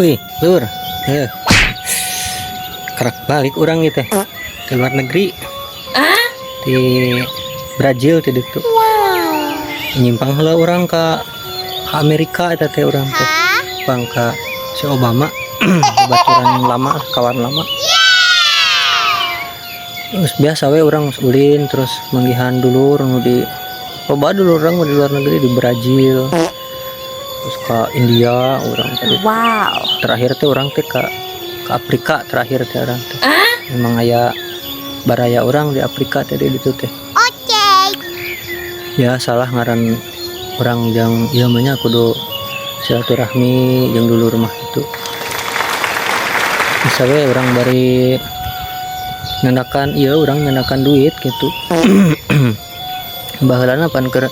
Wih, lur. Eh. Kerak balik urang gitu ke luar negeri. Di Brazil tadi tuh. Nyimpang heula urang ke Amerika eta teh urang teh. Bang ka si Obama. Baturan lama, kawan lama. Terus biasa we urang ulin, terus manggihan dulur nu di loba dulur urang mah di luar negeri, di Brazil. Terus ke India urang tadi. Terakhir teh urang teh ke Afrika, terakhir teh urang teh. Memang aya baraya urang di Afrika tadi itu teh. Ya salah ngaran urang jang ieu mah nya, kudu silaturahmi jeung dulur mah itu. Bisa we urang bari nyandakan ieu, urang nyandakan duit gitu. Baheulana pan keur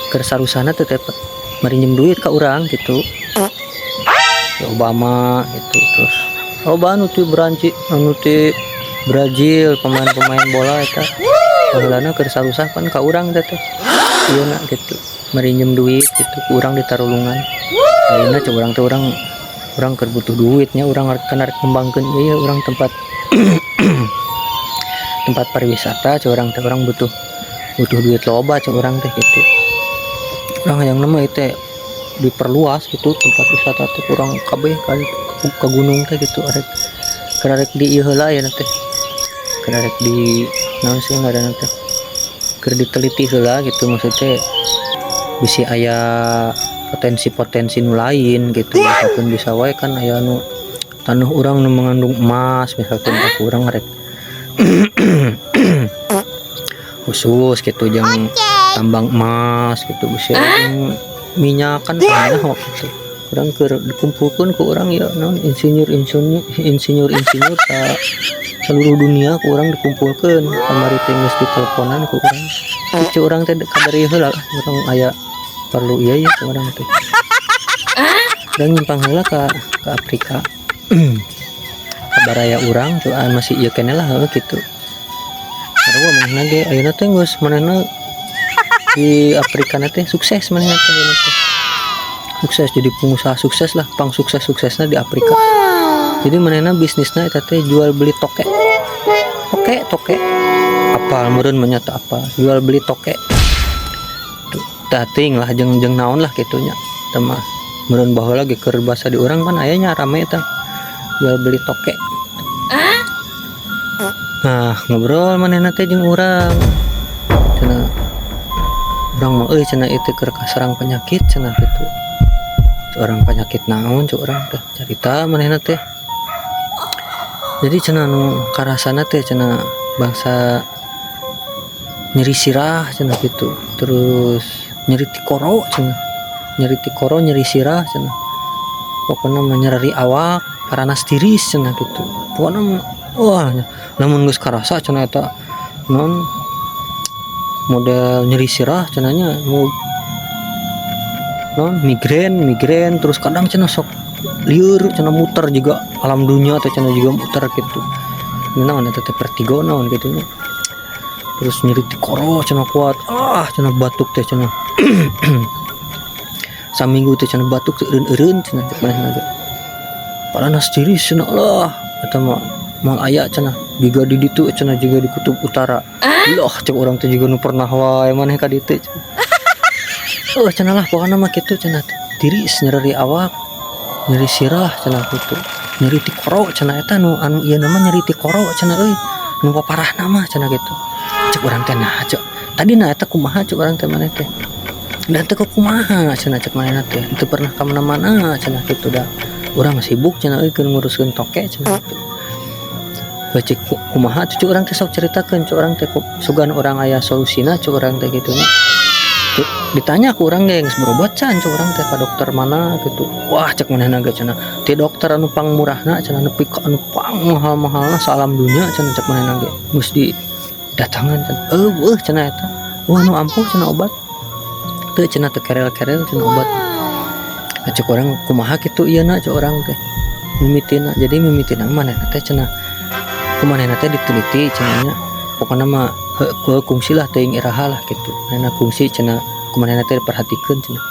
keur sarusana teh teh marinjem duit ka urang gitu. Ya Obama gitu, terus loba anu ti Branci, anu ti Brazil, pemain-pemain bola eta baheulana keur sarusah pan ka urang teh teh ieu na gitu, marinjem duit gitu ku urang ditarulungan. Ayeuna cek urang teh, urang urang keur butuh duitnya, urang kan arek ngembangkeun ieu urang tempat tempat pariwisata. Cek urang teh, urang butuh butuh duit loba, cek urang teh gitu. Urang hayang nama itu teh diperluas gitu tempat wisata teh, kurang kabeh ka gunung teh gitu, arek keur arek di ieu heula ya teh, keur arek di naon sih ngaranna teh, keur diteliti heula gitu. Maksudnya bisi aya potensi-potensi nu lain gitu. Misalkan bisa wae kan aya nu tanah urang nu mengandung emas misalkan, aku urang rek khusus gitu jang tambang emas gitu, bisa aya minyak kan tanah waktu itu. Urang keur dikumpulkeun ku urang ya naon, insinyur insinyur insinyur insinyur ka seluruh dunia ku urang dikumpulkeun. Kamari teh geus diteleponan ku urang. Cek urang teh kabari heula, urang aya perlu ieu ya, cek urang teh. Urang nyimpang heula ka Afrika ka baraya urang tuh, ah, masih ieu keneh lah, heuh kitu. Sarua manehna ge ayeuna teh geus manehna di Afrika na teh sukses, manehna teh ayeuna teh sukses jadi pengusaha sukses lah, pang sukses suksesna di Afrika. Jadi manehna bisnisna eta teh jual beli toke, toke toke apal meureun mah nya teu apal, jual beli toke. Tuh tah teuing lah jeung jeung naon lah kitu nya. Teu mah meureun baheula ge keur basa di urang kan aya nya rame eta jual beli toke. Nah, ngobrol manehna teh jeung urang, cenah urang mah euy, cenah, ieu teh keur kaserang penyakit, cenah kitu. Cek urang, "Penyakit naon?" cek urang teh. Carita manehna teh, jadi cenah nu karasana teh cenah bangsa nyeri sirah cenah gitu, terus nyeri tikoro cenah, nyeri tikoro, nyeri sirah cenah, pokoknya mah nyeri awak, paranas tiris cenah gitu. Pokoknya mah wah, lamun geus karasa cenah eta non model nyeri sirah cenah nya, mau non migrain migrain, terus kadang cenah sok lieur cenah, muter juga alam dunia atau cenah juga muter gitu, naon eta teh, vertigo naon gitu nya. Terus nyeri tikoro cenah kuat, ah, cenah batuk teh cenah saminggu teh cenah batuk teh eureun-eureun cenah. Cek manehna ge paranas tiris cenah lah, eta mah moal aya cenah jiga di ditu cenah, jiga di kutub utara loh. Cek urang teh, juga nu pernah wae maneh ka ditu? Oh, cenah lah, pokoknya mah kitu cenah, tiris, nyeri awak, nyeri sirah cenah kitu, nyeri tikoro cenah. Eta nu anu ieu nama nyeri tikoro cenah euy, nu paparahna mah cenah gitu. Cek urang teh, "Nah," cek, "tadi nah eta kumaha?" cek urang teh. "Maneh teh dan teh kumaha?" cenah. Cek manehna teh, "Teu pernah ka mana-mana," cenah kitu, "da urang sibuk," cenah euy, keur nguruskeun toke cenah kitu. Cek kumaha tuh? Cek urang teh, "Sok ceritakeun," cek urang teh, "sugan urang aya solusina," cek urang teh kitu nya. Ditanya ku urang ge, "Geus berobat can?" cek urang teh, "ka dokter mana?" gitu. "Wah," cek manehna ge cenah, "ti dokter anu pangmurahna," cenah, "nepi ka anu pang mahal-mahalna saalam dunia," cenah, cek manehna ge geus didatangan cenah. "Euweuh," cenah, "eta wah nu ampuh," cenah, "obat teu," cenah, "teu kerel-kerel," cenah, "obat." Nah, cek urang, "Kumaha kitu ieu na?" cek urang teh mimitina. Jadi mimitina manehna teh cenah kumanehna teh diteliti cenah nya, pokokna mah heuh kungsi lah, teuing iraha lah kitu manehna kungsi cenah, kumanehna teh diperhatikeun cenah.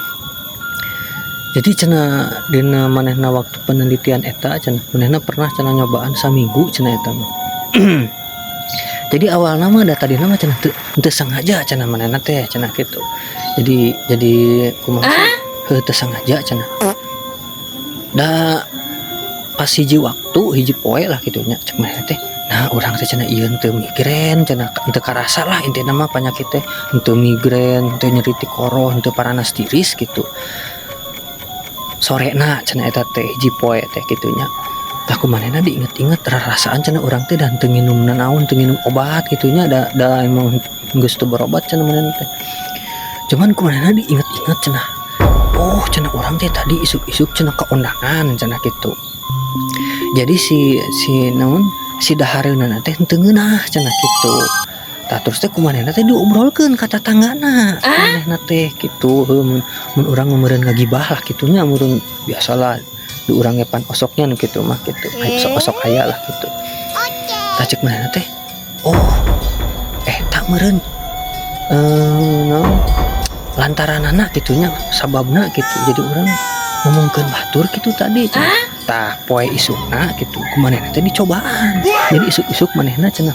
Jadi cenah dina manehna waktu penelitian eta cenah manehna pernah cenah nyobaan saminggu cenah eta mah. Jadi awalna mah da tadina mah cenah teu teu sengaja cenah manehna teh cenah kitu. Jadi kumaha sih, heuh, teu sengaja cenah. Da pas hiji waktu, hiji poe lah kitu nya, cek manehna teh, nah, urang teh cenah ieu teu migrain cenah, teu karasa lah intina mah penyakit teh, henteu migrain, henteu nyeri tikoro, henteu paranas tiris gitu. Sorena cenah eta teh, hiji poe teh kitu nya. Tah, ku manehna diinget-inget, rarasaan cenah urang teh da henteu nginum nanaon, teu nginum obat kitu nya, da da emang geus teu berobat cenah manehna teh. Cuman ku manehna diinget-inget cenah, oh cenah, urang teh tadi isuk-isuk cenah ka undangan cenah kitu. Jadi si si naon, si dahareunana teh henteu ngeunah cenah kitu. Tah, terus teh ku manehna teh diobrolkeun ka tatanggana manehna teh kitu, heuh, mun mun urang mah meureun ngagibah lah kitu nya, meureun biasalah di urang ge pan osoknya nu kitu mah kitu, sok-osok aya lah kitu. Tah, cek manehna teh, oh eta meureun naon, lantaranana kitu nya, sababna kitu, jadi urang ngomongkeun batur kitu tadi cenah. Tah, poe isukna kitu ku manehna teh dicobaan. Jadi isuk-isuk manehna cenah,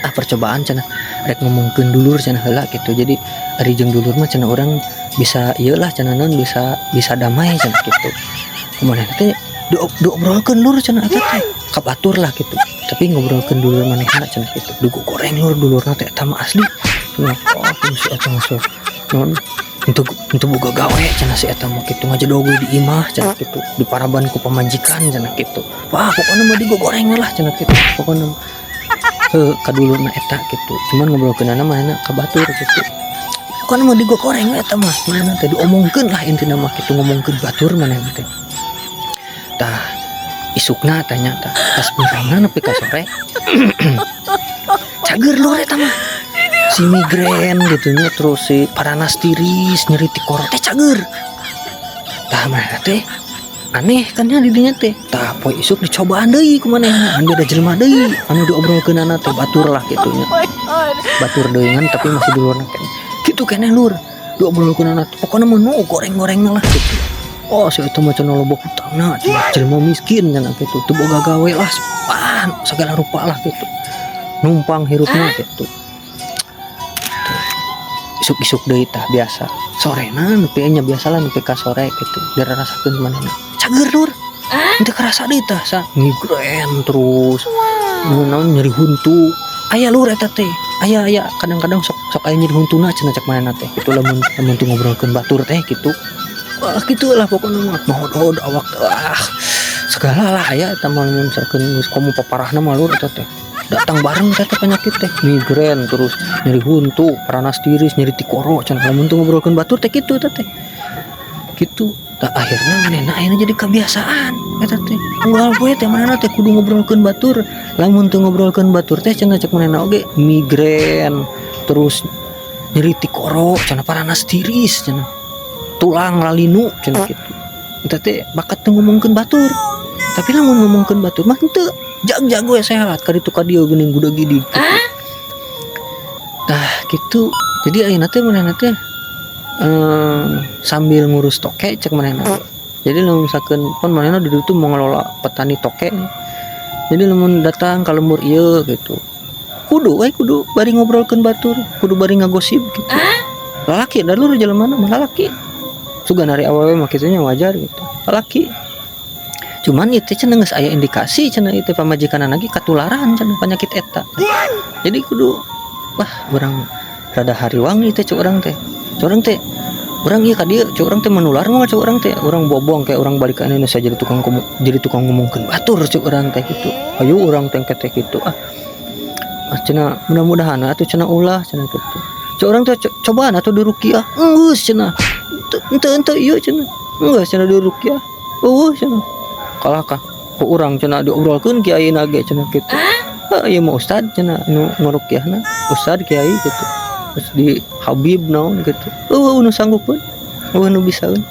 ah, percobaan cenah, rek ngomongkeun dulur cenah heula kitu. Jadi ari jeung dulur mah cenah urang bisa ieu lah cenah, naon, bisa bisa damai cenah kitu. Ku manehna teh diobrolkeun lur cenah eta teh ka batur lah kitu. Tapi ngobrolkeun dulur manehna cenah kitu. Digoreng lur dulurna teh, eta mah asli. Cenah, oh si eta mah naon, henteu henteu boga gawe cenah si eta mah kitu, ngajedog we di imah cenah kitu, diparaban ku pamajikan cenah kitu. Wah, pokona mah digogoreng we lah cenah kitu. Pokona mah heuh, ka dulurna eta kitu. Cuman ngobrolkeunana manehna ka batur kitu. Pokona mah digogoreng we eta mah, manehna teh diomongkeun lah intina mah kitu, ngomongkeun batur manehna teh. Tah, isukna tanya tah, pas beurangna nepi ka sore cager lur eta mah. Si migrain gitu nya, terus si paranas tiris, nyeri tikoro teh cager. Tah, manehna teh aneh kan nya di dinya teh. Tah, poe isuk dicobaan deui ku manehna, anu beda jelema deui anu diobrolkeunana teh, batur lah kitu nya. Oh my God. Batur deui ngan tapi masih dulurna keneh. Kitu keneh lur diobrolkeunana teh, pokona mah nu goreng-gorengna lah kitu. Oh, si eta mah cenah loba hutangna cenah, jelema miskin cenah kitu, teu boga gawe lah, pan segala rupa lah kitu. Numpang hirupna kitu. Isuk-isuk deui tah biasa. Sorena nepi nya biasalah nepi ka sore kitu. Dirarasakeun manehna. Cager lur. Henteu karasa deui tah sa migrain, terus naon, nyeri huntu. Aya lur eta teh. Aya aya kadang-kadang sok sok aya nyeri huntuna cenah cek manehna teh. Kitu lamun lamun teu ngobrolkeun batur teh kitu. Wah, kitu lah pokona mah. Mahodod awak teh, ah, segala lah aya eta mah lamun misalkeun geus komo paparahna mah lur eta teh. Datang bareng teh penyakit teh, migrain, terus nyeri huntu, paranas tiris, nyeri tikoro cenah lamun teu ngobrolkeun batur teh kitu eta teh. Kitu. Tah, akhirna manehna ayeuna jadi kebiasaan eta teh. Unggal poe teh manehna teh kudu ngobrolkeun batur. Lamun teu ngobrolkeun batur teh cenah cek manehna oge migrain, terus nyeri tikoro cenah, paranas tiris cenah, tulang lalinu cenah kitu. Eta teh bakat teu ngomongkeun batur. Tapi lamun ngomongkeun batur mah henteu, jag-jag we sehat ka ditu ka dieu geuning guda gidig kitu. Tah, kitu. Jadi ayeuna teh manehna teh sambil ngurus toke cek manehna teh. Jadi lamun misalkeun pan manehna di ditu mengelola petani toke. Jadi lamun datang ka lembur ieu gitu, kudu we kudu bari ngobrolkeun batur, kudu bari ngagosip gitu. Lalaki da lur, jelema mah lalaki. Sugan ari awewe mah kitu nya wajar gitu. Lalaki. Cuman ieu teh cenah geus aya indikasi cenah ieu teh pamajikanna ge katularan cenah penyakit eta. Jadi kudu, wah, urang rada hariwang ieu teh cek urang teh. Cek urang teh, urang ieu ka dieu cek urang teh menular moal cek urang teh. Urang bobong kayak urang balik ka Indonesia jadi tukang jadi tukang ngomongkeun batur cek urang teh gitu. Hayu urang teh teh kitu ah. Ah, cenah mudah-mudahan atuh cenah ulah cenah kitu. Cek urang teh cobaan atuh diruqyah. Geus cenah. Henteu henteu ieu cenah. Geus cenah diruqyah. Euweuh cenah. Kalah kah ku urang cenah diobrolkeun kiai na ge cenah kitu. Ah, ieu mah ustad cenah nu ngaruqyahna, ustad kiai gitu. Terus di Habib naon gitu. Euweuh nu sanggupeun. Euweuh nu bisaeun.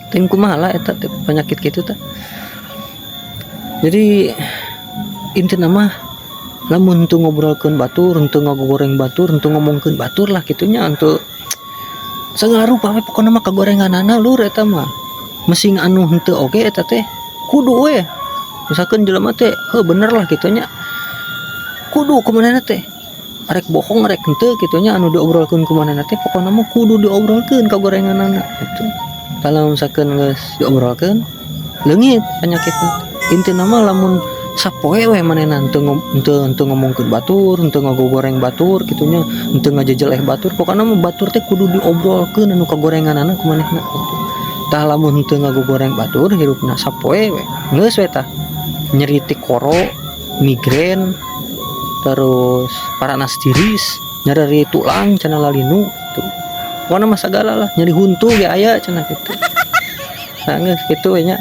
Teuing kumaha lah eta teh penyakit kitu teh. Jadi intina mah lamun teu ngobrolkeun batur, henteu ngagoreng batur, henteu ngomongkeun batur lah kitu nya, henteu segala rupa we pokona mah kagorenganana lur eta mah. Mesing anu henteu oge eta teh kudu we. Misalkan jelema teh heuh bener lah kitu nya, kudu ku manehna teh, arek bohong arek henteu kitu nya, anu diobrolkeun ku manehna teh pokona mah kudu diobrolkeun kagorenganana gitu. Kalau misalkan geus diobrolkeun, leungit penyakitna. Intina mah lamun sapoe we manehna henteu ngomongkeun batur, henteu ngagogoreng batur kitu nya, henteu ngajejeleh batur, pokona mah batur teh kudu diobrolkeun anu kagorenganana ku manehna gitu. Tah, lamun henteu ngagogoreng batur hirupna sapoe we geus we tah, nyeri tikoro, migrain, terus paranas tiris, nyeri tulang cenah, lalinu tuh, pokona mah sagala lah, nyeri huntu ge aya cenah gitu. Nah, geus kitu we nya.